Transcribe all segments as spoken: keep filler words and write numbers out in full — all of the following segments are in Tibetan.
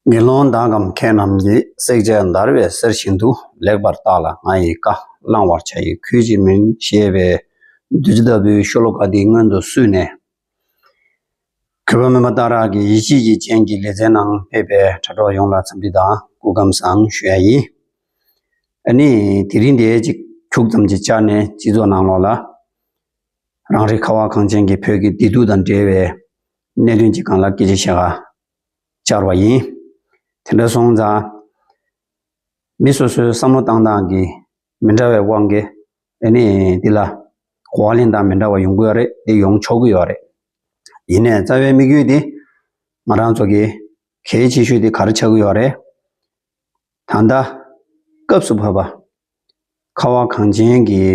དགེ་སློང་དག་གམ་མཁས་རྣམས་ཀྱིས། བསྲེག་བཅད་འདར་བའི་གསེར་བཞིན་དུ། ལེགས་པར་བརྟགས་ལ་ང་ཡི་བཀའ། བླང་བར་བྱ་ཡི་གུས་ཀྱིས་མིན། ཞེས་པའི་བདུད་རྩི་ལྟ་བུའི་ཤོ་ལོ་ཀ་འདི་སྔོན་དུ་བསུས་ནས། གུས་པ་སྨོན་པ་གཏང་རག་གི་ཡིད་ཆེས་ཀྱི་རྐྱེན་གྱིས་ལེ་ཚན་ནང་ཕེབས་པའི་དྲ་གྲོགས་ཡོངས་ལ་འཚམས་འདྲི་དང་སྐུ་ཁམས་བཟང་ཞུ་ཡ་ཡིན། ཨ་ནི་དེ་རིང་འདིའི་ཅིག་ཁྱུག་ཙམ་ཅིག་བཅར་ནས་སྤྱི་ཚོགས་ནང་ལོགས་ལ་རང་རེ་ཁ་བ་གངས་ཅན་གྱི་བོད་ཀྱི་བདེ་སྡུག་དང་འབྲེལ་བའི་གནད་དོན་ཅིག་སྒང་ལ་སྐད་ཆ་བཤད་ག་བཅར་བ་ཡིན། དེ་འདྲ་སོང་ཙང་མི་སོ་སོའི་བསམ་བློ་བཏང་སྟངས་ཀྱི་མི་འདྲ་བའི་དབང་གིས་ཨ་ནི་འདི་ལ་གོ་བ་ལེན་སྟངས་མི་འདྲ་བ་ཡོང་གི་ཡོད་རེད། དེ་ཡོང་ཆོག་གི་ཡོད་རེད། ཡིན་ནའི་རྩ་བའི་དམིགས་ཡུལ་དེ་ང་རང་ཚོ་གི་གལ་ཆེ་ཤོས་དེ་ག་རེ་ཆགས་ཀྱི་ཡོད་རེད། ད་ལྟ་སྐབས་སུ་བབས་པ་ཁ་བ་གངས་ཅན་གྱི་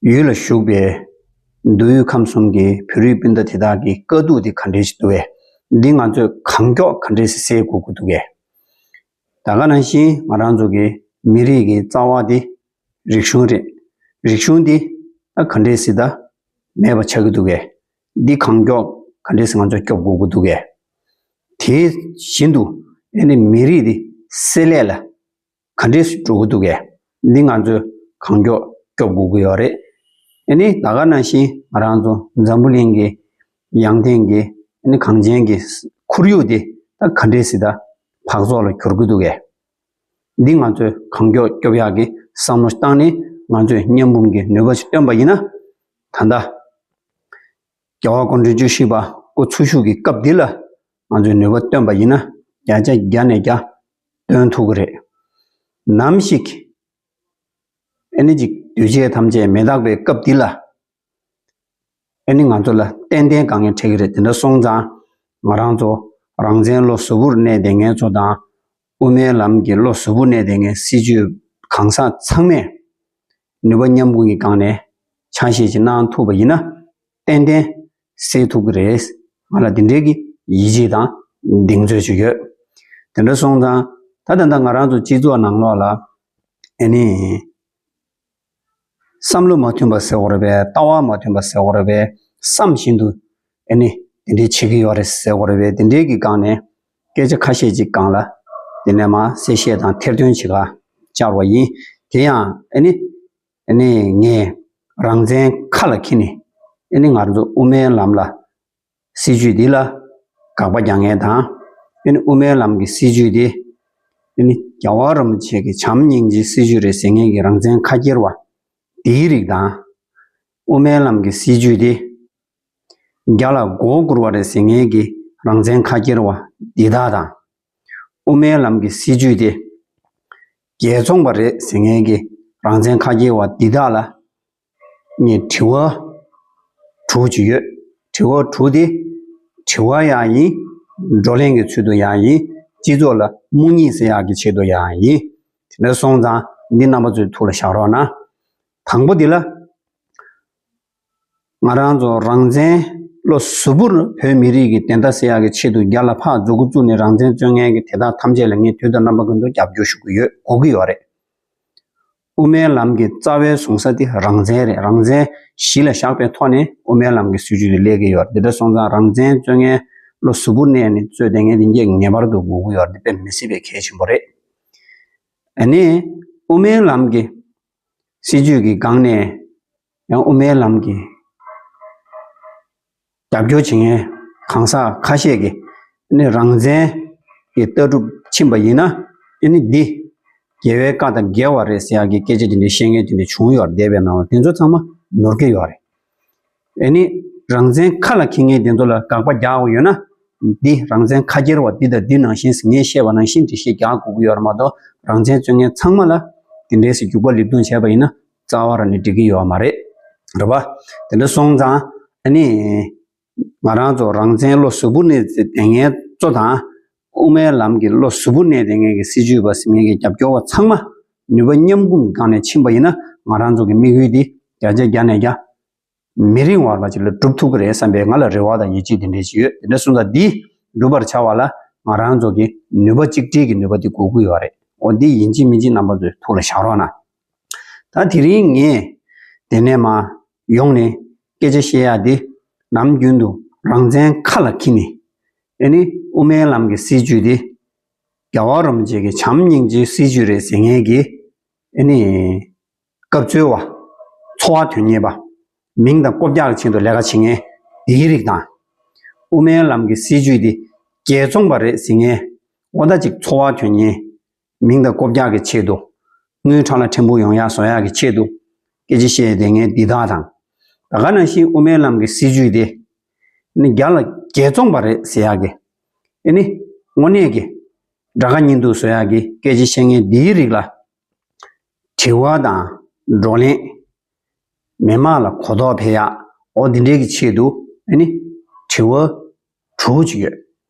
ཡུལ་ལ་བཞུགས་པའི་མདོ་དབུས་ཁམས་གསུམ་གྱི་བོད་རིགས་སྤུན་ཟླ་དེ་དག་གི་དཀའ་སྡུག་དེ་ག་འདྲས་ཞིག་འདུག་གས། འདི་ང་ཚོས་གང་མགྱོགས་ག་འདྲས་སེ་སེལ་དགོས་ཀྱི་འདུག་གས། ད་ག་ནང་བཞིན་ང་རང་ཚོ་གི་མི་རིགས་ཀྱི་རྩ་བ་དེ་རིག་གཞུང་རེད། རིག་གཞུང་འདི་ད་ག་འདྲས་སེ་ད་མེད་པ་ཆགས་ཀྱི་འདུག་གས། འདི་གང་མགྱོགས་ག་འདྲས་སེ་ང་ཚོས་སྐྱོབ་དགོས་ཀྱི་འདུག་གས། དེ་བཞིན་དུ་ཨ་ནི་མི་རིགས་འདི་སེལ་སླད་ལ་ག་འདྲས་སེ་འགྲོ་གི་འདུག་གས། འདི་ང་ཚོས་གང་མགྱོགས་སྐྱོབ་དགོས་ཀྱི་ཡོད་རེད། ཨ་ནི་ད་ག་ནང་བཞིན་ང་རང་ཚོ་འཛམ་བུ་གླིང་གི་ཡང་སྟེང་གི་ཨ་ནི་གངས་ཅན་གྱི་ཁོར་ཡུག་དེ་ད་ག་འདྲས་སེ་ད་འཕག་ཚོགས་ལ་གྱུར་གྱི་འདུག་གས། འདི་ང་ཚོས་གང་མགྱོགས་སྐྱོབ་ཡག་གི་བསམ་བློ་བཏང་ནས་ང་ཚོས་མཉམ་འབུམ་གྱི་ནུས་པ་ཞིག་བཏོན་པ་ཡིན་ན། ད་ལྟ་རྒྱལ་བ་སྐུ་ཕྲེང་བཅུ་བཞི་པ་སྐུ་འཚོ་བཞུགས་ཀྱི་སྐབས་འདི་ལ་ང་ཚོས་ནུས་པ་བཏོན་པ་ཡིན་ན་བརྒྱ་ཆ་བརྒྱ་ནས་བརྒྱ་བཏོན་ཐུབ་ཀྱི་རེད། ནམ་ཞིག་ཨ་ནི་ཅིག་འདུས་བྱས་ཐམས་ཅད་མི་རྟག་པའི་སྐབས་འདི་ལ་ཨ་ནི་ང་ཚོ་ལ་ཏན་ཏན་དཀའ་ངལ་འཕྲད་ཀྱི་རེད། དེ་འདྲ་སོང་ཙང་ང་རང་ཚོ་རང་བཙན་བློ་གཟུ་བོར་གནས་བསྡད་མཁན་ཚོ་དང་དབུ་མའི་ལམ་གྱི་བློ་གཟུ་བོར་གནས་བསྡད་མཁན་སྲིད་བྱུས་གང་ཟག་ཚང་མས་ནུས་པ་མཉམ་སྤུངས་ཀྱི་སྒང་ནས་ཆ་ཤས་ཤིག་གནང་ཐུབ་པ་ཡིན་ན་ཏན་ཏན་སེལ་ཐུབ་ཀྱི་རེད། ང་ལ་དེ་འདྲའི་གི་ཡིད་ཆེས་དང་གདེང་ཚོད་ཅིག་ཡོད། དེ་འདྲ་སོང་ཙང་ད་ད་ལྟ་ང་རང་ཚོ་སྤྱི་ཚོགས་ནང་ལོགས་ལ་ཨ་ནི་བསམ་བློ་མ་མཐུན་པ་ཟེར་དགོས་རེད་པས། ལྟ་བ་མ་མཐུན་པ་ཟེར་དགོས་རེད་པས། བསམ་བཞིན་དུ་ཨ་ནི་དེ་འདྲའི་བྱེད་ཀྱི་ཡོད་རེད་ཟེར་དགོས་རེད་པས། དེ་འདྲའི་གི་སྒང་ནས་སྐད་ཆ་ཁ་ཤས་ཅིག་སྒང་ལ་དེ་ནས་མར་གསལ་བཤད་དང་ཐེར་འདོན་བྱེད་ག་བཅར་བ་ཡིན། དེ་ཡང་ཨ་ནི་ཨ་ནི་ངས་རང་བཙན་ཁ་ལ་འཁྱེར་ནས་ཨ་ནི་ང་ཚོ་དབུ་མའི་ལམ་ལ་སྲིད་བྱུས་འདི་ལ་དགག་པ་རྒྱག་མཁན་དང་། ཨ་ནི་དབུ་མའི་ལམ་གྱི་སྲིད་བྱུས་འདི་ཨ་ནི་རྒྱལ་བ་རིན་པོ་ཆེ་གི་བྱམས་སྙིང་རྗེའི་སྲིད་བྱུས་རེད་ཟེར་མཁན་གྱི་རང་བཙན་ཁ་འཁྱེར་བ་འདིའི་རིགས་དང་། དབུ་མའི་ལམ་གྱི་སྲིད་བྱུས་འདི་རྒྱ་ལ་མགོ་སྒུར་བ་རེད་ཟེར་མཁན་གྱི་རང་བཙན་ཁ་འཁྱེར་བ་འདི་དག་དང་། དབུ་མའི་ལམ་གྱི་སྲིད་བྱུས་དེ་རྒྱལ་བཙོང་པ་རེད་ཟེར་མཁན་གྱི་རང་བཙན་ཁ་འཁྱེར་བ་འདི་དག་ལ་ངས་དྲི་བ་དྲུག་ཅིག་ཡོད། དྲི་བ་དྲུག་དེ་དྲི་བ་ཡང་ཡིན། བགྲོ་གླེང་གི་ཚུལ་དུ་ཡང་ཡིན། སྤྱི་ཚོགས་ལ་རྨོངས་གཉིད་སེལ་ཡག་གི་ཆེད་དུ་ཡང་ཡིན། དེ་འདྲ་སོང་ཙང་འདི་རྣམ་པ་ཚོའི་ཐུགས་ལ་བཞག་རོགས་གནང་། དང་པོ་འདི་ལ། ང་རང་ཚོ་རང་བཙན་བློ་གཟུ་བོར་བོད་མི་རིགས་ཀྱི་བདེན་མཐའ་གསལ་ཡག་གི་ཆེད་དུ་རྒྱ་ལ་ཕར་མཛུབ་གུ་བཙུགས་ནས་རང་བཙན་རྩོད་མཁན་གྱི་དེ་དག་ཐམས་ཅད་ལ་ངས་དུས་དང་རྣམ་པ་ཀུན་ཏུ་རྒྱབ་སྐྱོར་ཞུ་གི་ཡོད། དགོས་ཀྱི་ཡོད་རེད། དབུ་མའི་ལམ་གྱི་རྩ་བའི་ཟུངས་ས་དེ་རང་བཙན་རེད། རང་བཙན་གཞི་ལ་བཞག་པའི་ཐོག་ནས་དབུ་མའི་ལམ་གྱི་སྲིད་བྱུས་དེ་སླེབས་ཀྱི་ཡོད་རེད། དེ་འདྲ་སོང་ཙང་རང་བཙན་རྩོད་མཁན་བློ་གཟུ་བོར་གནས་ནས་རྩོད་བསྡད་མཁན་དེ་ངེས་པར་དུ་དགོས་ཀྱི་ཡོད་རེད། དེ་དཔེ་མི་སྲིད་པའི་གལ་ཆེན་པོ་རེད། ཨ་ནི་དབུ་མའི་ལམ་གྱི་སྲིད་བྱུས་ཀྱི་སྒང་ནས་ཡང་དབུ་མའི་ལམ་གྱི་རྒྱབ་སྐྱོར་བྱེད་མཁན་གང་ཟག་ཁ་ཤས་ཀྱིས་ནི་རང་བཙན་གྱི་ལྟ་གྲུབ་ཕྱིན་པ་ཡིན་ན་ཨ་ནི་འདི་རྒྱལ་བའི་བཀའ་དང་འགལ་བ་རེད་ཟེར་ཡག་གི་སྐད་ཆ་དེ་འདྲ་བཤད་མཁན་དེ་འདྲ་བྱུང་ཡོད་རེད། འདས་པའི་ནང་ལ་དེ་ཚོ་ཚང་མ་ནོར་གྱི་ཡོད་རེད། ཨ་ནི་རང་བཙན་ཁ་ལ་འཁྱེར་མཁན་དེ་ཚོ་ལ་དགག་པ་རྒྱག་དགོས་ཡོད་ན། འདི་རང་བཙན་ཁ་འཁྱེར་བ་འདི་དང་འདི་ནང་བཞིན་ངས་བཤད་པ་ནང་བཞིན་འགྲེལ་བཤད་རྒྱག་དགོས་ཀྱི་ཡོད་རེད་མ་གཏོགས། རང་བཙན་རྩོད་མཁན་ཚང་མ་ལ་དེ་འདྲའི་སེ་རྒྱུག་པ་ལེབ་རྡུང་བྱས་པ་ཡིན་ན་རྩ་བ་རང་ནས་འགྲིག་གི་ཡོད་མ་རེད། རེད་པ། དེ་འདྲ་སོང་ཙང་ཨ་ནི་ང་རང་ཚོ་རང་བཙན་བློ་གཟུ་བོར་གནས་བསྡད་མཁན་ཚོ་དང་། དབུ་མའི་ལམ་གྱི་བློ་གཟུ་བོར་གནས་བསྡད་མཁན་གྱི་སྲིད་བྱུས་པ་ཟེར་མཁན་གྱི་རྒྱབ་སྐྱོར་བ་ཚང་མ་ནུས་པ་མཉམ་སྤུངས་སྒང་ནས་ཕྱིན་པ་ཡིན་ན་ང་རང་ཚོ་གི་དམིགས་ཡུལ་འདི་བརྒྱ་ཆ་བརྒྱ་ནས་བརྒྱ། མི་རིང་བ་ཅིག་ལ་འགྲུབ་ཐུབ་ཀྱི་རེད་བསམ་པའི་ང་ལ་རེ་བ་དང་ཡིད་ཆེས་དེ་འདྲས་ཅིག་ཡོད། དེ་འདྲ་སོང་ཙང་འདི་འགྲུབ་པར་བྱ་བ་ལ་ང་རང་ཚོ་གི་ནུས་པ་གཅིག་སྒྲིལ་གྱི་ནུས་པ་འདི་དགོས་ཀྱི་ཡོད་རེད། འོ་འདི་ཡིན་གཅིག་མིན་གཅིག་རྣམ་པ་ཚོའི་ཐུགས་ལ་བཞག་རོགས་གནང་། ད་དེ་རིང་ངས་དེ་ནས་མར་ཡོང་ནས་སྐད་ཆ་བཤད་ཡག་འདི་ནམ་རྒྱུན་དུ་རང་བཙན་ཁ་ལ་འཁྱེར་ནས་ ཨེ་ནི་དབུ་མའི་ལམ་གྱི་སྲིད་བྱུས་དེ་རྒྱལ་བ་རིན་པོ་ཆེ་གི་བྱམས་སྙིང་རྗེའི་སྲིད་བྱུས་རེད་ཟེར་མཁན་གྱི་ཨེ་ནི་སྐབས་འཚོལ་བ། འཚོ་བ་དོན་གཉེར་པ། མིང་དང་རྐུབ་བཀྱག་གི་ཆེད་དུ་ལས་ཀ་བྱེད་མཁན་དེའི་རིགས་དང་། དབུ་མའི་ལམ་གྱི་སྲིད་བྱུས་དེ་རྒྱལ་བཙོང་པ་རེད་ཟེར་མཁན། འོ་ད་ཅིག་འཚོ་བ་དོན་གཉེར། མིང་དང་རྐུབ་བཀྱག་གི་ཆེད་དུ། དངུལ་ཕྲ་ལ་ཕྲན་བུ་ཡོང་ཡག་བཟོ་ཡག་གི་ཆེད་དུ། སྐད་ཆ་བཤད་བསྡད་མཁན་འདི་དག་དང་། ད་ག་ནང་བཞིན་དབུ་མའི་ལམ་གྱི་སྲིད་བྱུས་དེ། ནི་རྒྱ་ལ་རྒྱལ་བཙོང་པ་རེད་ཟེར་ཡག་གི། ཨེ་ནི་དངོས་གནས་ཀྱི་དགྲ་དགའ་གཉེན་སྡུག་བཟོ་ཡག་གི་སྐད་ཆ་བཤད་མཁན་འདིའི་རིགས་ལ། དྲི་བ་དང་བགྲོ་གླེང་། མི་མང་ལ་གོ་རྟོགས་འཕེལ་ཡག་འོ་འདི་འདྲའི་གི་ཆེད་དུ་ཨེ་ནི་དྲི་བ་དྲུག་ཅིག་ཡོད།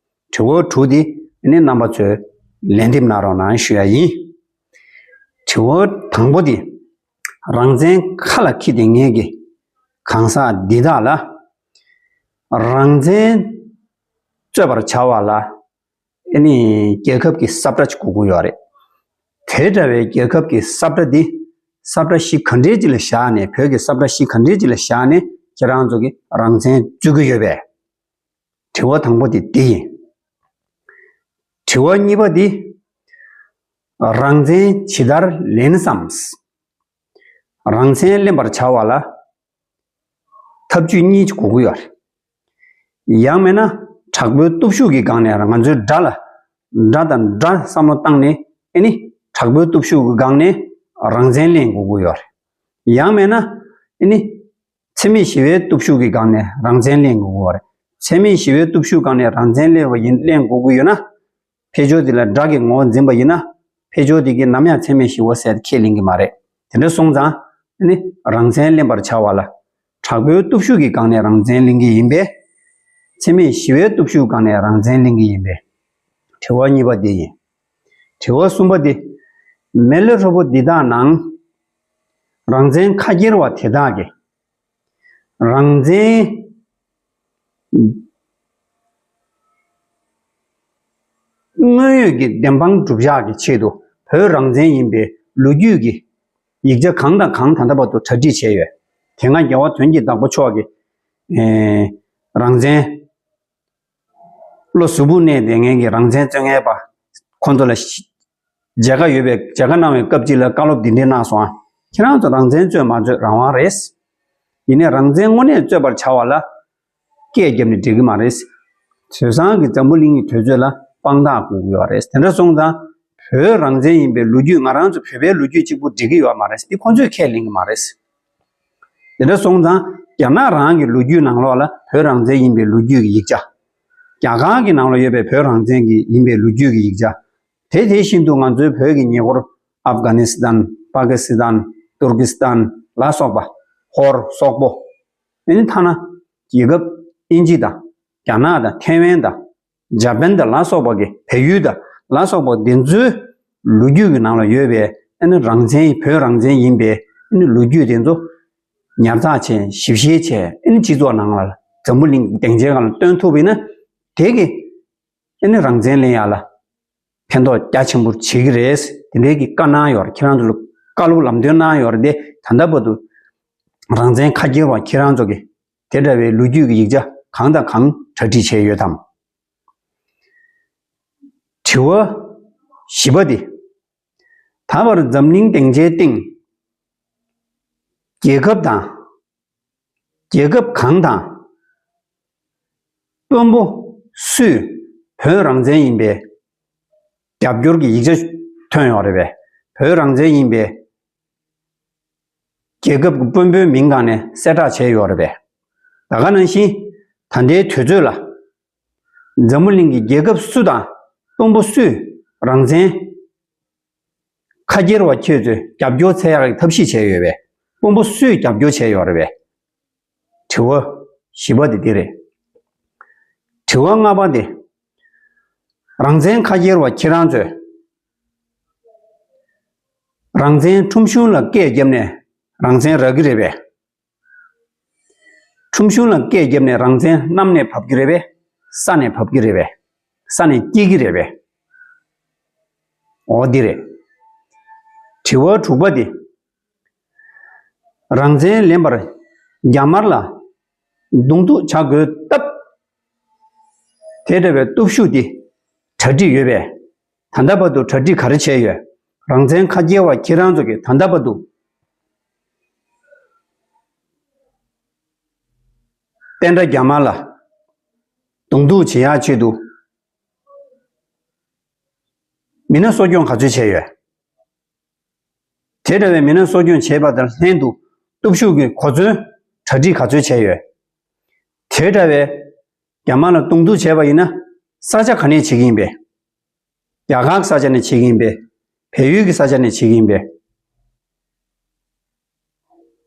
དྲི་བ་དྲུག་འདི་ཨེ་ནི་རྣམ་པ་ཚོས་ལན་འདེབས་གནང་རོགས་གནང་ཞུ་ཡ་ཡིན། དྲི་བ་དང་པོ་འདི། རང་བཙན་ཁ་ལ་འཁྱེར་བསྡད་མཁན་གྱི་གང་ཟག་འདི་དག་ལ། རང་བཙན་རྩོད་པར་བྱ་བ་ལ། ཨེ་ནི་རྒྱལ་ཁབ་ཀྱི་ས་བཀྲ་ཅིག་དགོས་ཀྱི་ཡོད་རེད། དེ་འདྲ་བའི་རྒྱལ་ཁབ་ཀྱི་ས་བཀྲ་འདི། ས་བཀྲ་གཞི་ག་འདྲའི་ཅིག་ལ་བཞག་ནས། བོད་ཀྱི་ས་བཀྲ་གཞི་ག་འདྲའི་ཅིག་ལ་བཞག་ནས་ཁྱེད་རང་ཚོ་གི་རང་བཙན་རྩོད་ཀྱི་ཡོད་པས། དྲི་བ་དང་པོ་དེ་འདི་ཡིན། དྲི་བ་གཉིས་པ་འདི། རང་བཙན་ཇི་ལྟར་ལེན་བསམ། རང་བཙན་ལེན་པར་བྱ་བ་ལ། ཐབས་ཇུས་གཉིས་དགོས་ཀྱི་ཡོད་རེད། ཡང་མིན་ན་དྲག་པོའི་སྟོབས་ཤུགས་ཀྱི་སྒང་ནས་ང་ཚོའི་དགྲ་ལ། དགྲ་དང་དགྲ་བསམ་བློ་བཏང་ནས་ཨེ་ནི་དྲག་པོའི་སྟོབས་ཤུགས་ཀྱི་སྒང་ནས་རང་བཙན་ལེན་དགོས་ཀྱི་ཡོད་རེད། ཡང་མིན་ན་ཨེ་ནི་འཚེ་མེད་ཞི་བའི་སྟོབས་ཤུགས་ཀྱི་སྒང་ནས་རང་བཙན་ལེན་དགོས་ཀྱི་ཡོད་རེད། འཚེ་མེད་ཞི་བའི་སྟོབས་ཤུགས་སྒང་ནས་རང་བཙན་ལེན་པ་ཡིན། ལེན་དགོས་ཀྱི་ཡོད་ན། ཕྱོགས་དེ་ལ་དགྲ་གི་ངོ་བོ་འཛིན་པ་ཡིན་ན། ཕྱོགས་དེ་གིས་ནམ་ཡང་འཚེ་མེད་ཞི་བ་ཟེར་ཁས་ལེན་གྱི་མ་རེད། དེ་འདྲ་སོང་ཙང་ནི་རང་བཙན་ལེན་པར་བྱ་བ་ལ། དྲག་པོའི་སྟོབས་ཤུགས་ཀྱི་སྒང་ནས་རང་བཙན་ལེན་གྱི་ཡིན་པས། འཚེ་མེད་ཞི་བའི་སྟོབས་ཤུགས་སྒང་ནས་རང་བཙན་ལེན་གྱི་ཡིན་པས། དྲི་བ་གཉིས་པ་འདི་ཡིན། དྲི་བ་གསུམ་པ་འདི། མི་ལུས་ཧྲིལ་པོ་འདི་དག་ནང་། རང་བཙན་ཁ་འཁྱེར་བ་དེ་དག་གིས། རང་བཙན་དངོས་ཡོད་ཀྱི་བདེན་དཔང་སྒྲུབ་ཡག་གི་ཆེད་དུ་བོད་རང་བཙན་ཡིན་པའི་ལོ་རྒྱུས་ཀྱི་ཡིག་ཆ་གང་དང་གང་ད་ལྟ་བར་དུ་གྲ་སྒྲིག་བྱས་ཡོད། དེ་སྔ་རྒྱལ་བ་དོན་གྱི་བདག་པོ་མཆོག་གིས། ཨེ། རང་བཙན་བློ་གཟུ་བོར་གནས་བསྡད་མཁན་གྱི་རང་བཙན་རྩོད་མཁན་པ་ཁོང་ཚོ་ལ་མཇལ་ཁ་ཡོད་པའི། མཇལ་ཁ་གནང་བའི་སྐབས་ཅིག་ལ་བཀའ་སློབ་འདི་འདྲ་གནང་སོང་ཨ། ཁྱེད་རང་ཚོ་རང་བཙན་རྩོད་མ་རྩོད་རང་དབང་རེད། ཡིན་ནའི་རང་བཙན་དངོས་གནས་རྩོད་པར་བྱ་བ་ལ་སྐད་བརྒྱབ་ནས་འགྲིག་གི་མ་རེད། དེང་སང་གི་འཛམ་བུ་གླིང་གི་དུས་ཚོད་ལ་དཔང་རྟགས་དགོས་ཀྱི་ཡོད་རེད། དེ་འདྲ་སོང་ཙང་བོད་རང་བཙན་ཡིན་པའི་ལོ་རྒྱུས། ང་རང་ཚོ་བོད་པའི་ལོ་རྒྱུས་གཅིག་པུ་འགྲིག་གི་ཡོད་མ་རེད། འདི་ཁོང་ཚོས་ཁས་ལེན་གྱི་མ་རེད། དེ་འདྲ་སོང་ཙང་རྒྱ་ནག་རང་གི་ལོ་རྒྱུས་ནང་ལོགས་ལ་བོད་རང་བཙན་ཡིན་པའི་ལོ་རྒྱུས་ཀྱི་ཡིག་ཆ། རྒྱ་གར་གྱི་ནང་ལ་ཡོད་པའི་བོད་རང་བཙན་གྱི་ཡིན་པའི་ལོ་རྒྱུས་ཀྱི་ཡིག་ཆ། དེ་དེ་བཞིན་དུ་ང་ཚོའི་བོད་ཀྱི་ཉེ་འཁོར་ཨབ་གྷ་ནི་སི་ཐན། པ་ཀི་སི་ཐན། ཏུར་ཀི་སི་ཐན་ལ་སོགས་པ། ཧོར་སོག་པོ། ཨ་ནི་ཐ་ན་རྒྱལ་ཁབ་དབྱིན་ཇི་དང་། རྒྱ་ནག་དང་། ཐའེ་ཝན་དང་། འཇར་པན་དང་ལ་སོགས་པ་གི། བལ་ཡུལ་དང་ལ་སོགས་པ་དེ་ཚོའི་ལོ་རྒྱུས་ཀྱི་ནང་ལ་ཡོད་པའི་ཨ་ནི་རང་བཙན། བོད་རང་བཙན་ཡིན་པའི་ཨ་ནི་ལོ་རྒྱུས་དེ་ཚོ་ཉར་ཚགས་བྱས། ཞིབ་བཤེར་བྱས། ཨ་ནི་སྤྱི་ཚོགས་ནང་ལ། འཛམ་བུ་གླིང་སྡིངས་ཆའི་སྒང་ལ་སྟོན་ཐུབ་པ་ཡིན་ན། དེ་གིས་ཨ་ནི་རང་བཙན་ལེན་ཡག་ལ་ཕན་ཐོགས་རྒྱ་ཆེན་པོ་བྱེད་ཀྱི་རེད། དེ་འདྲའི་གི་བཀའ་གནང་ཡོད་རེད། ཁྱེད་རང་ཚོ་ལ་བཀའ་སློབ་ལམ་སྟོན་གནང་ཡོད་རེད་དེ། ད་ལྟ་བར་དུ་རང་བཙན་ཁ་འཁྱེར་བ་ཁྱེད་རང་ཚོ་གིས་དེ་འདྲ་བའི་ལོ་རྒྱུས་ཀྱི་ཡིག་ཆ་གང་དང་གང་གྲ་སྒྲིག་བྱས་ཡོད་དམ། དྲི་བ་བཞི་པ་འདི། ད་བར་འཛམ་གླིང་སྡིངས་ཆའི་སྟེང་རྒྱལ་ཁབ་དང་། རྒྱལ་ཁབ་གང་དང་། དཔོན་པོ་སུས་བོད་རང་བཙན་ཡིན་པའི་རྒྱབ་སྐྱོར་གྱི་ཡིག་ཆ་ཐོན་ཡོད་རེད་པས། བོད་རང་བཙན་ཡིན་པའི་རྒྱལ་ཁབ་ཀྱི་དཔོན་པོའི་མིང་སྒང་ནས་གསལ་བསྒྲགས་བྱས་ཡོད་རེད་པས། ད་ག་ནང་བཞིན་ད་ལྟའི་དུས་ཚོད་ལ། འཛམ་བུ་གླིང་གི་རྒྱལ་ཁབ་སུ་དང་། དཔོན་པོ་སུས་རང་བཙན་ཁ་འཁྱེར་བ་ཁྱེད་ཚོས་རྒྱབ་སྐྱོར་འཚོལ་ཡག་གི་ཐབས་ཤེས་བྱས་ཡོད་པས། དཔོན་པོ་སུས་རྒྱབ་སྐྱོར་བྱས་ཡོད་རེད་པས། དྲི་བ་བཞི་པ་དེ་འདི་རེད། དྲི་བ་ལྔ་པ་དེ། རང་བཙན་ཁ་འཁྱེར་བ་ཁྱེད་རང་ཚོས་རང་བཙན་ཁྲོམ་གཞུང་ལ་སྐད་བརྒྱབ་ནས་རང་བཙན་རག་གི་རེད་པས། ཁྲོམ་གཞུང་ལ་སྐད་བརྒྱབ་ནས་རང་བཙན་གནམ་ནས་བབས་ཀྱི་རེད་པས། ས་ནས་བབས་ཀྱི་རེད་པས། ས་ནས་སྐྱེ་གི་རེད་པས། འོ་འདི་རེད། དྲི་བ་དྲུག་པ་འདི། རང་བཙན་ལེན་པར་རྒྱ་དམར་ལ་གདོང་ཐུག་བྱ་དགོས་སྟབས། དེ་འདྲ་བའི་སྟོབས་ཤུགས་འདི་གྲ་སྒྲིག་ཡོད་པས། ད་ལྟ་བར་དུ་གྲ་སྒྲིག་ག་རེ་བྱས་ཡོད། རང་བཙན་ཁ་སྐྱེལ་བ་ཁྱེད་རང་ཚོ་གིས་ད་ལྟ་བར་དུ་བསྟན་དགྲ་རྒྱ་དམར་ལ་གདོང་ཐུག་བྱེད་ཡག་ཆེད་དུ་མི་སྣ་གསོ་སྐྱོང་ག་ཚོད་བྱས་ཡོད། དེ་འདྲ་བའི་མི་སྣ་གསོ་སྐྱོང་བྱས་པ་དང་ལྷན་དུ་སྟོབས་ཤུགས་ཀྱི་གོ་མཚོན་གྲ་སྒྲིག་ག་ཚོད་བྱས་ཡོད། དེ་འདྲ་བའི་རྒྱ་དམར་ལ་གདོང་ཐུག་བྱས་པ་ཡིན་ན་ས་ཆ་ག་ནས་བྱེད་ཀྱི་ཡིན་པས། རྒྱ་གར་གྱི་ས་ཆ་ནས་བྱེད་ཀྱི་ཡིན་པས། བལ་ཡུལ་གྱི་ས་ཆ་ནས་བྱེད་ཀྱི་ཡིན་པས།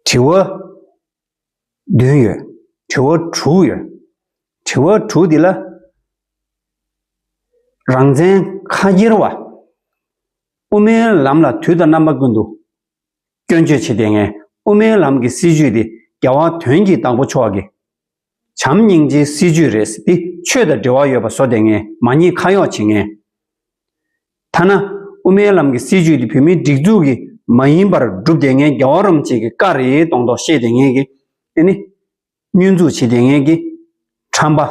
དྲི་བ་བདུན་ཡོད། དྲི་བ་དྲུག་ཡོད། དྲི་བ་དྲུག་འདི་ལ། རང་བཙན་ཁ་སྐྱེལ་བ་དབུ་མའི་ལམ་ལ་དུས་དང་རྣམ་པ་ཀུན་ཏུ་སྐྱོན་བརྗོད་བྱེད་བསྡད་མཁན། དབུ་མའི་ལམ་གྱི་སྲིད་བྱུས་དེ་རྒྱལ་བ་དོན་གྱི་བདག་པོ་མཆོག་གི་བྱམས་སྙིང་རྗེའི་སྲིད་བྱུས་རེད། འདི་ཆོས་དང་འབྲེལ་བ་ཡོད་པ་བཟོ་བསྡད་མཁན། མ་ཉེས་ཁ་གཡོགས་བྱེད་མཁན། ཐ་ན་དབུ་མའི་ལམ་གྱི་སྲིད་བྱུས་འདི་བོད་མིའི་སྒྲིག་འཛུགས་ཀྱི་མ་ཡིན་པར་སྒྲུབ་བསྡད་མཁན་རྒྱལ་བ་རིན་པོ་ཆེ་གི་བཀའ་རེད་མདོག་མདོག་བཤད་བསྡད་མཁན་གྱི་ཨེ་ནི་བསྙོན་འཛུགས་བྱེད་བསྡད་མཁན་གྱི་ཁྲམ་པ་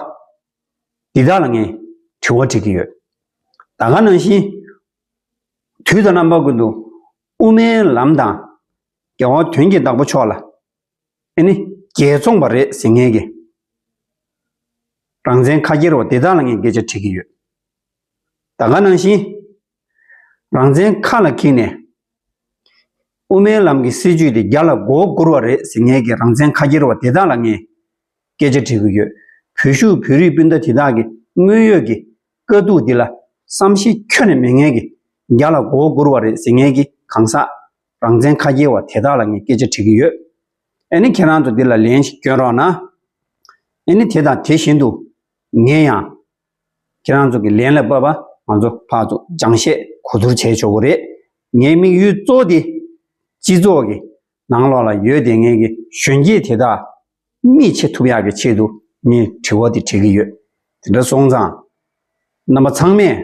འདི་དག་ལ་ངས་དྲི་བ་དྲི་གི་ཡོད། ད་ག་ནང་བཞིན་དུས་དང་རྣམ་པ་ཀུན་ཏུ་དབུ་མའི་ལམ་དང་རྒྱལ་བ་དོན་གྱི་བདག་པོ་མཆོག་ལ་ཨེ་ནི་རྒྱལ་བཙོངས་པ་རེད་ཟེར་མཁན་གྱི་རང་བཙན་ཁ་སྐྱེལ་བ་དེ་དག་ལ་ངས་སྐད་ཆ་དྲི་གི་ཡོད། ད་ག་ནང་བཞིན་རང་བཙན་ཁ་ལ་འཁྱེར་ནས་དབུ་མའི་ལམ་གྱི་སྲིད་བྱུས་དེ་རྒྱ་ལ་མགོ་སྒུར་བ་རེད་ཟེར་མཁན་གྱི་རང་བཙན་ཁ་སྐྱེལ་བ་དེ་དག་ལ་ངས་སྐད་ཆ་དྲི་གི་ཡོད། བོད་གཞུང་བོད་རིགས་སྤུན་ཟླ་དེ་དག་གི་དངོས་ཡོད་ཀྱི་དཀའ་སྡུག་འདི་ལ་བསམ་ཤེས་ཁྱོན་ནས་མེད་མཁན་གྱི་རྒྱ་ལ་མགོ་སྒུར་བ་རེད་ཟེར་མཁན་གྱི་གང་ཟག་རང་བཙན་ཁ་སྐྱེལ་བ་དེ་དག་ལ་ངས་སྐད་ཆ་དྲི་གི་ཡོད། ཨེ་ནི་ཁྱེད་རང་ཚོ་འདི་ལ་ལན་ཞིག་སྐྱོན་རོགས་གནང་། ཨེ་ནི་དེ་དང་དེ་བཞིན་དུ་ངས་ཡང་ཁྱེད་རང་ཚོ་གི་ལན་ལ་བབ་པ་ང་ཚོ་ཕར་ཚུར་སྦྱང་བཤད་གོ་བསྡུར་བྱས་ཆོག་གི་རེད། ངའི་དམིགས་ཡུལ་གཙོ་བོ་དེ་སྤྱི་ཚོགས་ཀྱི་ནང་ལོགས་ལ་ཡོད་བསྡད་མཁན་གྱི་གཞོན་སྐྱེས་དེ་དག་མིག་ཕྱེ་ཐུབ་ཡག་གི་ཆེད་དུ་ངས་དྲི་བ་དེ་དྲི་གི་ཡོད། དེ་འདྲ་སོང་ཙང་རྣམ་པ་ཚང་མས་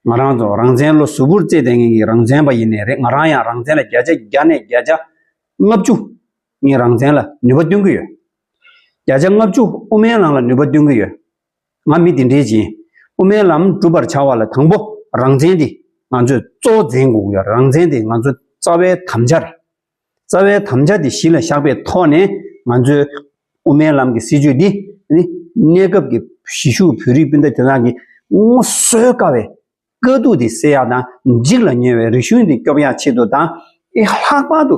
ང་རང་ཚོ་རང་བཙན་བློ་གཟུ་བོར་རྩེ་བསྡད་མཁན་གྱི་རང་བཙན་པ་ཡིན་ནའི་རེད། ང་རང་ཡང་རང་བཙན་ལ་བརྒྱ་ཆ་བརྒྱ་ནས་བརྒྱ་ཆ་ལྔ་བཅུ་ངས་རང་བཙན་ལ་ནུས་པ་སྟོན་གྱི་ཡོད། བརྒྱ་ཆ་ལྔ་བཅུ་དབུ་མའི་ལམ་ལ་ནུས་པ་སྟོན་གྱི་ཡོད། ང་མི་དེ་འདྲའི་ཅིག་ཡིན། དབུ་མའི་ལམ་སྒྲུབ་པར་བྱ་བ་ལ་དང་པོ་རང་བཙན་དེ་ང་ཚོས་གཙོ་བོ་འཛིན་དགོས་ཀྱི་ཡོད། རང་བཙན་དེ་ང་ཚོའི་རྩ་བའི་དམ་བཅའ་རེད། རྩ་བའི་དམ་བཅའ་དེ་གཞི་ལ་བཞག་པའི་ཐོག་ནས་ང་ཚོའི་དབུ་མའི་ལམ་གྱི་སྲིད་བྱུས་འདི་ནི་གནས་སྐབས་ཀྱི་གཞིས་བཞུགས་བོད་རིགས་སྤུན་ཟླ་དེ་དག་གི་ངོ་གསོད་དཀའ་བའི་དཀའ་སྡུག་དེ་སེལ་ཡག་དང་འཇིག་ལ་ཉེ་བའི་རིག་གཞུང་དེ་སྐྱོབ་ཡག་ཆེད་དུ་དང་། ཨེ་ལྷག་པར་དུ་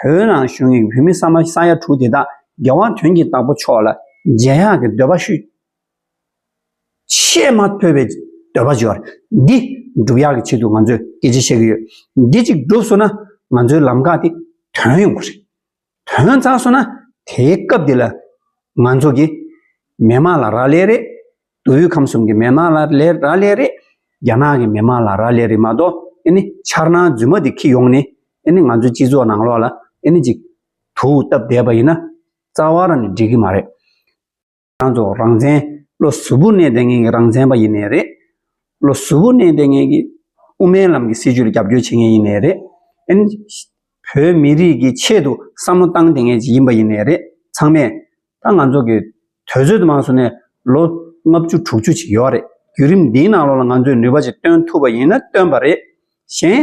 བོད་ནང་བཞུགས་མཁན་གྱི་བོད་མི་ས་ས་ཡ་དྲུག་དེ་དག་རྒྱལ་བ་དོན་གྱི་བདག་པོ་མཆོག་ལ་མཇལ་ཡག་གི་འདོད་པ་ཤུགས་ཆེས་མ་ཐོས་པའི་འདོད་པ་ཅིག་ཡོད་རེད། འདི་སྒྲུབ་ཡག་གི་ཆེད་དུ་ང་ཚོས་སྐད་ཆ་བཤད་ཀྱི་ཡོད། འདི་གཅིག་འགྲུབ་སོང་ན་ང་ཚོའི་ལམ་ཁ་དེ་ཐོན་ཡོང་གི་རེད། ཐོན་ཚར་སོང་ན་དེའི་སྐབས་འདི་ལ་ང་ཚོ་གི་མི་དམངས་ལ་རག་ལས་རེད། མདོ་དབུས་ཁམས་གསུམ་གྱི་མི་དམངས་ལ་ལས་རག་ལས་རེད། རྒྱ་ནག་གི་མི་དམངས་ལ་རག་ལས་རེད་མ་གཏོགས། ཨེ་ནི་འཆར་སྣང་རྫུན་མ་དེ་འཁྱེར་ཡོང་ནས་ཨེ་ནི་ང་ཚོའི་སྤྱི་ཚོགས་ནང་ལོགས་ལ་ཨེ་ནི་ཅིག་དུག་བཏབ་བསྡད་པ་ཡིན་ན་རྩ་བ་རང་ནས་འགྲིག་གི་མ་རེད། ང་ཚོ་རང་བཙན་བློ་གཟུ་བོར་གནས་བསྡད་མཁན་གྱི་རང་བཙན་པ་ཡིན་ནའི་རེད། བློ་གཟུ་བོར་གནས་བསྡད་མཁན་གྱི་དབུ་མའི་ལམ་གྱི་སྲིད་བྱུས་ལ་རྒྱབ་སྐྱོར་བྱེད་མཁན་ཡིན་ནའི་རེད། ཨེ་ནི་བོད་མི་རིགས་ཀྱི་ཆེད་དུ་བསམ་བློ་བཏང་བསྡད་མཁན་ཅིག་ཡིན་པ་ཡིན་ནའི་རེད། ཚང་མས་ད་ང་ཚོ་གི་དུས་ཚོད་དུ་མ་སོང་ནས་ལོ་ལྔ་བཅུ་དྲུག་ཅུ་ཅིག་ཡོད་རེད། བརྒྱུད་རིམ་འདིའི་ནང་ལོགས་ལ་ང་ཚོས་ནུས་པ་ཅིག་བཏོན་ཐུབ་པ་ཡིན་ན་བཏོན་པ་རེད། གཞན་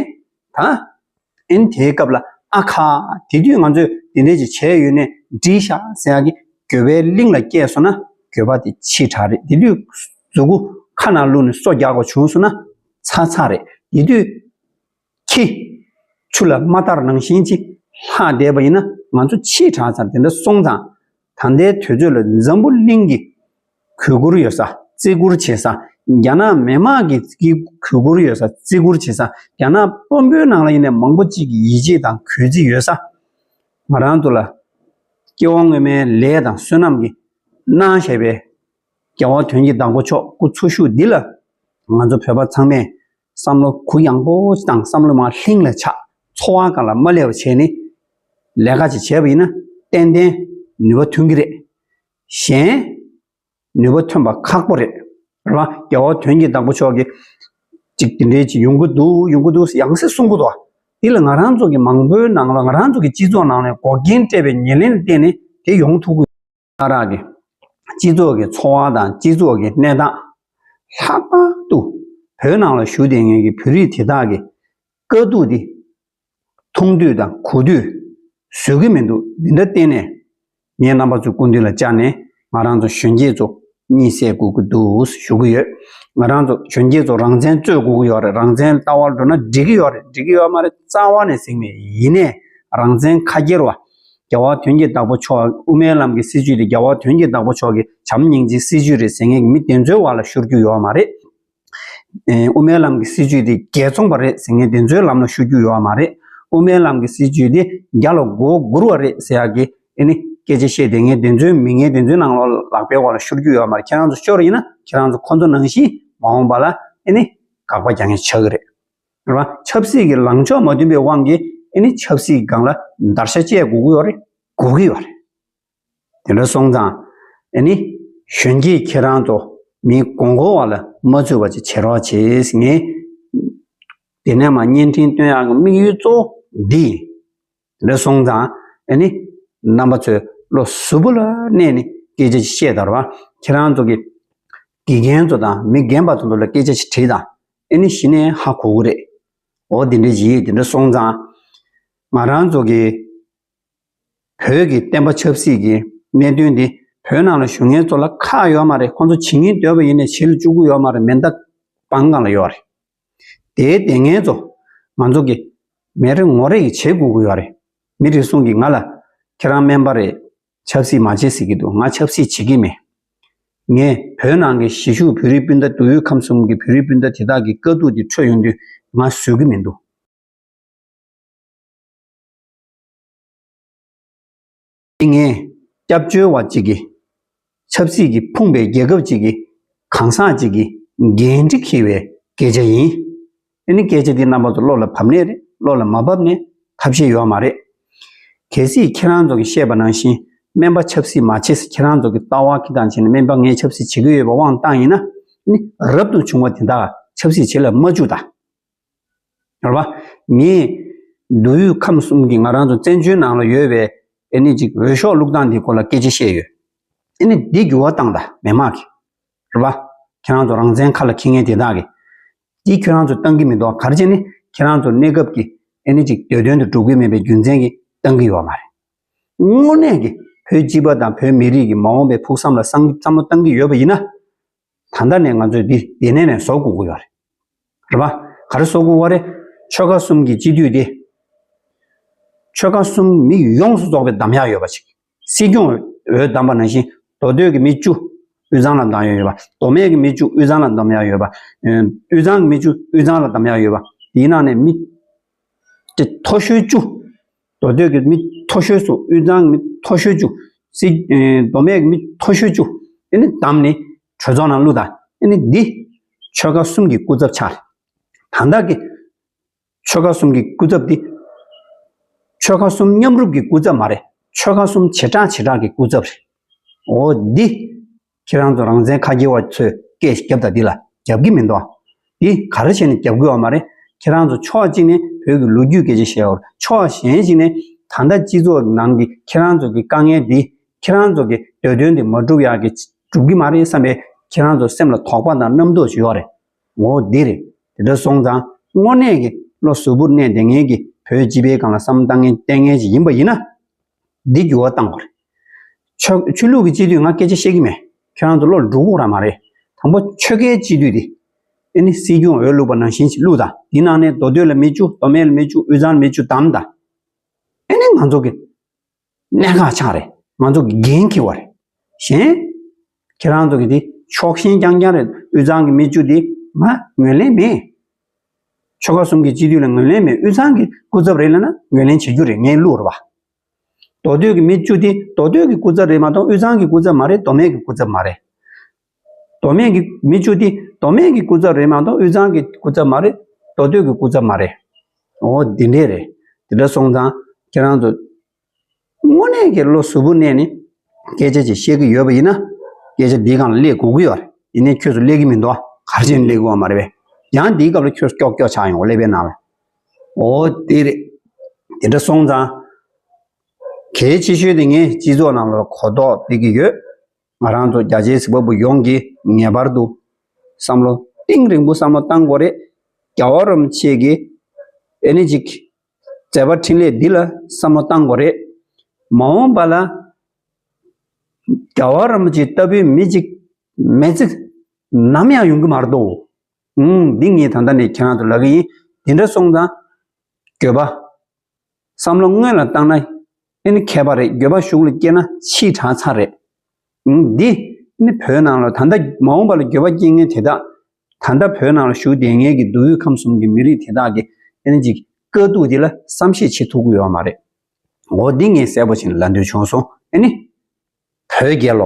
ད་ཨེ་ནི་དེའི་སྐབས་ལ་ཨ་ཁ། དེ་དུས་ང་ཚོས་དེ་འདྲས་ཅིག་བྱས་ཡོད་ནས་འགྲིག་ཤག་ཟེར་ཡག་གི་འགྱོད་པའི་གླིང་ལ་སྐྱེས་སོང་ན་འགྱོད་པ་དེ་ཕྱིས་དྲགས་རེད། དེ་དུས་མཛུ་གུ་ཁ་ནང་བླུགས་ནས་སོ་རྒྱག་དགོས་བྱུང་སོང་ན་ཚར་ཚར་རེད། དེ་དུས་ཁྱི་ཆུ་ལ་མ་བཏར་ནང་བཞིན་ཅིག་ལྷག་བསྡད་པ་ཡིན་ན་ང་ཚོ་ཕྱིས་དྲགས་ཚར། དེ་འདྲ་སོང་ཙང་ད་ལྟའི་དུས་ཚོད་ལ་འཛམ་བུ་གླིང་གི་གུས་བཀུར་ཡོད་ས། བརྩི་བཀུར་བྱེད་ས། རྒྱ་ནག་མི་དམངས་ཀྱི་གུས་བཀུར་ཡོད་ས། བརྩི་བཀུར་བྱེད་ས། རྒྱ་ནག་དཔོན་པོའི་ནང་ལ་ཡིན་ནའི་མང་པོ་ཅིག་གི་ཡིད་ཆེས་དང་གུས་བརྩི་ཡོད་ས། ང་རང་ཚོ་ལ་སྐྱེ་བ་སྔོན་མའི་ལས་དང་བསོད་ནམས་ཀྱིས་གནང་བཞག་པའི་རྒྱལ་བ་དོན་གྱི་བདག་པོ་མཆོག་སྐུ་འཚོ་བཞུགས་འདི་ལ་ང་ཚོ་བོད་པ་ཚང་མས་བསམ་བློ་གུ་ཡངས་པོ་དང་བསམ་བློ་མར་ལྷིང་ལ་ཆགས། འཚོ་བ་སྒང་ལ་མ་སླེབས་པ་བྱས་ནས་ལས་ཀ་ཅིག་བྱས་པ་ཡིན་ན་ཏན་ཏན་ནུས་པ་ཐོན་གྱི་རེད། གཞན་ནུས་པ་ཐོན་པ་ཁག་པོ་རེད། རེད་བ། རྒྱལ་བ་དོན་གྱི་བདག་པོ་མཆོག་གིས་ཅིག་དེ་འདྲའི་ཅིག་ཡོང་གི་འདུག་ཡོང་གི་འདུག་ཡང་སེ་གསུང་གི་འདུག་འདི་ལ་ང་རང་ཚོ་གི་མང་པོའི་ནང་ལ་ང་རང་ཚོ་གི་སྤྱི་ཚོགས་ནང་ནས་འགོག་རྐྱེན་སྤྲད་པའི་ཉེར་ལེན་བརྟེན་ནས་དེ་ཡོང་ཐུབ་ཀྱི་ཡོད། ང་རང་གི་སྤྱི་ཚོགས་ཀྱི་འཚོ་བ་དང་སྤྱི་ཚོགས་ཀྱི་གནས་སྟངས། ལྷག་པར་དུ་བོད་ནང་ལ་བཞུགས་བསྡད་མཁན་གྱི་བོད་རིགས་དེ་དག་གི་དཀའ་སྡུག་འདི་མཐོང་དུས་དང་གོ་དུས་བཟོད་ཀྱི་མི་འདུག་འདི་འདྲ་བལྟས་ནས་ངས་རྣམ་པ་ཚོའི་སྐུ་མདུན་ལ་བཅར་ནས་ང་རང་ཚོ་གཞོན་སྐྱེས་ཚོ་གཉིད་སད་དགོས་ཀྱི་འདུག་ཞུ་གི་ཡོད། ང་རང་ཚོ་གཞོན་སྐྱེས་ཚོ་རང་བཙན་རྩོད་དགོས་ཀྱི་ཡོད་རེད། རང་བཙན་ལྟ་བར་འགྲོ་ན་འགྲིག་གི་ཡོད་རེད། འགྲིག་གི་ཡོད་མ་རེད། རྩ་བ་ནས་ཟེར་གྱི་མེད། ཡིན་ནའི་རང་བཙན་ཁ་སྒེར་བ། རྒྱལ་བ་དོན་གྱི་བདག་པོ་མཆོག་དབུ་མའི་ལམ་གྱི་སྲིད་བྱུས་དེ་རྒྱལ་བ་དོན་གྱི་བདག་པོ་མཆོག་གི་བྱམས་སྙིང་རྗེའི་སྲིད་བྱུས་རེད་ཟེར་མཁན་གྱི་མི་དེ་ཚོའི་འོག་ལ་ཤོར་རྒྱུ་ཡོད་མ་རེད། ཨེ། དབུ་མའི་ལམ་གྱི་སྲིད་བྱུས་དེ་རྒྱལ་བཙོང་པ་རེད་ཟེར་མཁན་དེ་ཚོའི་ལམ་ལ་ཤོར་རྒྱུ་ཡོད་མ་རེད། དབུ་མའི་ལམ་གྱི་སྲིད་བྱུས་དེ་རྒྱ་ལ་མགོ་སྒུར་བ་རེད་ཟེར་ཡག་གི་ཨེ་ནི་སྐད་ཆ་བཤད་བསྡད་མཁན་དེ་ཚོའི་མི་ངན་དེ་ཚོའི་ནང་ལོགས་ལག་པའི་འོག་ལ་ཤོར་རྒྱུ་ཡོད་མ་རེད། ཁྱེད་རང་ཚོ་ཤོར་ཡིན་ན་ཁྱེད་རང་ཚོ་ཁོ་ཚོ་ནང་བཞིན་མ་འོངས་པ་ལ་ཨེ་ནི་དགག་པ་རྒྱག་མཁན་ཆགས་ཀྱི་རེད། རེད་བ། ཆབ་སྲིད་ཀྱི་ལངས་ཕྱོགས་མ་མཐུན་པའི་དབང་གིས་ཨེ་ནི་ཆབ་སྲིད་སྒང་ལ་བརྡར་ཤ་བཅད་དགོས་ཀྱི་ཡོད་རེད། དགོས་ཀྱི་ཡོད་རེད། དེ་འདྲ་སོང་ཙང་ཨེ་ནི་གཞོན་སྐྱེས་ཁྱེད་རང་ཚོ་མི་མགོ་སྐོར་བ་ལ་མ་ཚུད་པ་ཅིག་བྱེད་རོགས་བྱེད་ཟེར། ངས་དེ་ནས་མར་བརྙན་འཕྲིན་སྟོན་ཡག་གི་དམིགས་ཡུལ་གཙོ་བོ་འདི་ཡིན། དེ་འདྲ་སོང་ཙང་ཨེ་ནི་རྣམ་པ་ཚོས་བློ་གཟུ་བོ་ལ་གནས་ནས་སྐད་ཆ་ཅིག་བཤད་དང་། རེད་བ། ཁྱེད་རང་ཚོ་གི་དགེ་རྒན་ཚོ་དང་མི་རྒན་པ་ཚོ་ཚོ་ལ་སྐད་ཆ་ཅིག་དྲིས་དང་། ཨེ་ནི་གཞི་ནས་ཧ་གོ་གི་རེད། འོ་དེ་འདྲ་ཡིན། དེ་འདྲ་སོང་ཙང་ང་རང་ཚོ་གི་བོད་ཀྱི་བསྟན་པ་ཆབ་སྲིད་ཀྱི་གནད་དོན་འདི་བོད་ནང་ལ་བཞུགས་མཁན་ཚོ་ལ་ཁག་ཡོད་མ་རེད། ཁོང་ཚོ་བྱེད་སྙིང་འདོད་པ་ཡིན་ནའི་བྱེད་ལ་བཅུག་གི་ཡོད་མ་རེད། མེ་མདའ་སྤང་སྒང་ལ་ཡོད་རེད། དེའི་དེ་ངན་ཚོ་ང་ཚོ་གི་མི་རེ་ངོ་རེ་ཡིས་བྱེད་དགོས་ཀྱི་ཡོད་རེད། མི་རེ་ཟུང་གིས་ང་ལ་ཁྱེད་རང་སྨན་པ་རེད། ཆབ་སྲིད་མ་བྱེད་ཟེར་གྱི་འདུག་ང་ཆབ་སྲིད་བྱེད་ཀྱི་མེད། ངས་བོད་ནང་གི་གཞིས་བཞུགས་བོད་རིགས་སྤུན་ཟླ་མདོ་དབུས་ཁམས་གསུམ་གྱི་བོད་རིགས་སྤུན་ཟླ་དེ་དག་གི་དཀའ་སྡུག་དེ་འཕྲོད་ཡོང་དུས་ང་བཟོད་ཀྱི་མི་འདུག་འདི་ངས་སྐྱབས་བཅོལ་བ་གཅིག་གིས་ཆབ་སྲིད་ཀྱིས་ཕོངས་པའི་རྒྱལ་ཁབ་ཅིག་གི་གང་ཟག་ཅིག་གི་འགན་འཁྲི་འཁྱེར་བའི་སྐད་ཆ་ཡིན། ཨ་ནི་སྐད་ཆ་འདི་རྣམ་པ་ཚོ་བློ་ལ་བབས་ནའི་རེད། བློ་ལ་མ་བབས་ནའི་ཐབས་ཤེས་ཡོད་མ་རེད། གལ་སྲིད་ཁྱེད་རང་ཚོ་གིས་བཤད་པ་ནང་བཞིན་སྨན་པ་ཆབ་སྲིད་མ་བྱེད་ཟེར་ཁྱེད་རང་ཚོ་གི་ལྟ་བ་གི་སྟངས་བྱས་ནས་སྨན་པ་ངས་ཆབ་སྲིད་བྱེད་ཀྱི་ཡོད་པ་དབང་བཏང་ཡིན་ན། ཨ་ནི་རབ་ཏུ་བྱུང་བ་དེ་དག་ཆབ་སྲིད་བྱེད་ལ་མ་བཅུག་དང་། རེད་པ། ངས་མདོ་དབུས་ཁམས་གསུམ་གྱི་ང་རང་ཚོ་བཙན་བྱོལ་ནང་ལ་ཡོད་པའི་ཨེ་ནི་ཅིག་འོས་ཤོག་བླུགས་སྟངས་འདི་སྐོར་ལ་སྐད་ཆ་བཤད་ཡོད། ཨེ་ནི་འདི་འགྱུར་བ་བཏང་དང་མི་མང་གིས། རེད་པ། ཁྱེད་རང་ཚོ་རང་བཙན་ཁ་ལ་འཁྱེར་མཁན་དེ་དག་གིས། འདི་ཁྱེད་རང་ཚོ་བཏང་གི་མི་འདུག་ག་རེ་བྱས་ནས་ཁྱེད་རང་ཚོ་གནས་སྐབས་ཀྱི་ཨེ་ནི་ཅིག་འདོད་དོན་དུ་འགྲུབ་ཀྱི་མེད་པའི་རྒྱུ་མཚན་གྱིས་བཏང་གི་ཡོད་མ་རེད། དངོས་གནས་ཀྱི་བོད་སྤྱི་པ་དང་བོད་མི་རིགས་ཀྱི་མ་འོངས་པའི་ཕུགས་བསམ་ལ་བསམ་བསམ་བློ་བཏང་གི་ཡོད་པ་ཡིན་ན། ད་ལྟ་ནས་ང་ཚོས་འདི་འདི་ནས་ནས་བཟོ་དགོས་ཀྱི་ཡོད་རེད། རེད་པ། ག་རེ་བཟོ་དགོས་པ་རེད། ཆོལ་ཁ་གསུམ་གྱི་སྤྱི་འཐུས་དེ། ཆོལ་ཁ་གསུམ་མི་ཡོངས་སུ་རྫོགས་པའི་གདམ་ཡག་ཡོད་པ་ཞིག་སྲིད་སྐྱོང་འོས་བདམས་པ་ནང་བཞིན་མདོ་སྟོད་ཀྱི་མི་བཅུ་དབུས་གཙང་ལ་གདམ་ཡག་ཡོད་པ། མདོ་སྨད་ཀྱི་མི་བཅུ་དབུས་གཙང་ལ་གདམ་ཡག་ཡོད་པ། དབུས་གཙང་གི་མི་བཅུ་དབུས་གཙང་ལ་གདམ་ཡག་ཡོད་པ། དེའི་ནང་ནས་མི་དེ་མཐོ་ཤོས་བཅུ། མདོ་སྟོད་ཀྱི་མི་མཐོ་ཤོས་སུ་དབུས་གཙང་གི་མི་མཐོ་ཤོས་བཅུ། སྲིད་མདོ་སྨད་ཀྱི་མི་མཐོ་ཤོས་བཅུ། ཨེ་ནི་བདམས་ནས་གྲོས་ཚོགས་ནང་བླུགས་དང་། ཨེ་ནི་འདི་ཆོལ་ཁ་གསུམ་གྱི་སྐུ་ཚབ་ཆགས་རེད། ད་ལྟ་གི་ཆོལ་ཁ་གསུམ་གྱི་སྐུ་ཚབ་འདི་ཆོལ་ཁ་གསུམ་མཉམ་རུབ་ཀྱི་སྐུ་ཚབ་མ་རེད། ཆོལ་ཁ་གསུམ་བྱེ་བྲག་བྱེ་བྲག་གི་སྐུ་ཚབ་རེད། འོ་འདི་ཁྱེད་རང་ཚོ་རང་བཙན་ཁ་རྒྱལ་བ་ཚོས་སྐད་རྒྱབ་དང་འདི་ལ་རྒྱབ་ཀྱི་མི་འདུག་འདི་ག་རེ་བྱས་ནས་རྒྱབ་དགོས་པ་མ་རེད། ཁྱེད་རང་ཚོ་ཕྱོགས་གཅིག་ནས་བོད་ཀྱི་ལོ་རྒྱུས་སྐད་ཆ་བཤད་ཡོད་རེད། ཕྱོགས་གཞན་ཞིག་ནས་ད་ལྟ་སྤྱི་ཚོགས་ཀྱི་ནང་གི་ཁྱེད་རང་ཚོ་གི་དཀའ་ངལ་འདི་ཁྱེད་རང་ཚོ་གི་འདོད་དོན་འདི་མ་འགྲུབ་ཡག་གི་འགྲུབ་ཀྱི་མ་རེད་བསམ་པའི་ཁྱེད་རང་ཚོ་སེམས་ལ་དོགས་པ་དང་རྣམ་རྟོག་ཅིག་ཡོད་རེད། འོ་འདི་རེད། དེ་འདྲ་སོང་ཙང་དངོས་གནས་ཀྱི་བློ་གཟུ་བོར་གནས་བསྡད་མཁན་གྱི་བོད་སྤྱི་པའི་སྒང་ལ་བསམ་བློ་བཏང་མཁན་བསྟེན་མཁན་ཞིག་ཡིན་པ་ཡིན་ན། འདི་འགྱུར་བ་བཏང་དགོས་རེད། ཆོས་ཆོས་ལུགས་ཀྱི་སྤྱི་འཐུས་ང་སྐད་ཆ་བཤད་ཀྱི་མེད། ཁྱེད་རང་ཚོ་བློ་ལ་འགྲོ་དགོས་ར་མ་རེད། དང་པོ་ཆོལ་ཁའི་སྤྱི་འཐུས་དེ་ཨེ་ནི་སྲིད་སྐྱོང་འོས་བླུགས་པ་ནང་བཞིན་ཞིག་བླུགས་དང་། དེའི་ནང་ནས་མདོ་སྟོད་ལ་མི་བཅུ། མདོ་སྨད་ལ་མི་བཅུ། དབུས་གཙང་ལ་མི་བཅུ་བདམས་དང་། ཨེ་ནི་ང་ཚོ་གི་གནད་འགག་ཆགས་རེད། ང་ཚོ་གི་འགན་འཁྱེར་བ་རེད། གཞན་ཁྱེད་རང་ཚོ་གི་དེ་ཕྱོགས་ཞེན་རྐྱང་རྐྱང་རེད། དབུས་གཙང་གི་མི་བཅུ་དེ་ང་ངོས་ལེན་མེད། ཆོལ་ཁ་གསུམ་གྱི་སྤྱི་འཐུས་ལ་ངོས་ལེན་མེད། དབུས་གཙང་གི་སྐུ་ཚབ་རེད་ལབ་ན་ངོས་ལེན་བྱེད་རྒྱུ་རེད། ངས་བླུགས་རེད་པ། མདོ་སྟོད་ཀྱི་མི་བཅུ་དེ་མདོ་སྟོད་ཀྱི་སྐུ་ཚབ་རེད་མ་གཏོགས་དབུས་གཙང་གི་སྐུ་ཚབ་མ་རེད། མདོ་སྨད་ཀྱི་སྐུ་ཚབ་མ་རེད། མདོ་སྨད་ཀྱི་མི་བཅུ་དེ་མདོ་སྨད་ཀྱི་སྐུ་ཚབ་རེད་མ་གཏོགས་དབུས་གཙང་གི་སྐུ་ཚབ་མ་རེད། མདོ་སྟོད་ཀྱི་སྐུ་ཚབ་མ་རེད། འོ་འདི་འདྲས་རེད། དེ་འདྲ་སོང་ཙང་ཁྱེད་རང་ཚོ་དངོས་གནས་ཀྱི་བློ་གཟུ་བོར་གནས་ནས་སྐད་ཆ་ཅིག་བཤད་ཀྱི་ཡོད་པ་ཡིན་ན། སྐད་ཆ་འདིའི་སྒང་ལ་སླེབས་དགོས་ཀྱི་ཡོད་རེད། ཡིན་ནའི་ཁྱོད་ཚོ་སླེབས་ཀྱི་མི་འདུག་ག་རེ་བྱས་ནས་སླེབས་དགོས་པ་མ་རེད་པས། ཡང་འདིའི་སྐབས་ལ་ཁྱོད་ཀྱོག་ཀྱོག་ཆགས་ཡོང་། ཀླད་པའི་ནང་ལ། འོ་དེ་རེད། དེ་འདྲ་སོང་ཙང་། གལ་ཆེ་ཤོས་དེ་ངས་སྤྱི་ཚོགས་ནང་ལ་གོ་རྟོགས་སྤེལ་གྱི་ཡོད། ང་རང་ཚོ་རྒྱ་ཆེའི་གཟིགས་པ་པོ་ཡོངས་ཀྱིས་ངེས་པར་དུ་ བསམ་བློ་གཏིང་རིང་པོ་བསམ་བློ་བཏང་དགོས་རེད། རྒྱལ་བ་རིན་པོ་ཆེ་གི་ཨེ་ནི་ཅིག་མཛད་པ་འཕྲིན་ལས་འདི་ལ་བསམ་བློ་བཏང་དགོས་རེད། མ་འོངས་པ་ལ་རྒྱལ་བ་རིན་པོ་ཆེ་ལྟ་བུའི་མི་ཅིག་མེད་ཚེ་ནམ་ཡང་ཡོང་གི་མ་རེད་དོ། ཨུང་། འདི་ངས་ད་ལྟ་ནས་ཁྱེད་རང་ཚོ་ལབ་གི་ཡིན། དེ་འདྲ་སོང་ཙང་འགྱོད་པ། བསམ་བློ་སྔོན་ལ་བཏང་ན་ཨེ་ནི་མཁས་པ་རེད། འགྱོད་པ་གཞུག་ལ་སྐྱེས་ན་ཕྱིས་དྲག་ཚར་རེད། ཨུང་། འདི་ནི་བོད་ནང་ལ་ད་ལྟ་མ་འོངས་པ་ལ་འགྱོད་པ་སྐྱེ་མཁན་དེ་དག་ད་ལྟ་བོད་ནང་ལ་བཞུགས་བསྡད་མཁན་གྱི་མདོ་དབུས་ཁམས་གསུམ་གྱི་མི་རིགས་དེ་དག་གི་ཨེ་ནི་ཅིག་དཀའ་སྡུག་འདི་ལ་བསམ་ཤེས་བྱེད་ཐུབ་ཀྱི་ཡོད་མ་རེད། འོ་འདི་ངས་གསལ་པོ་ཞིག་ལབ་འདོད་བྱུང་སོང་། ཨེ་ནི་བོད་རྒྱལ་ལོ།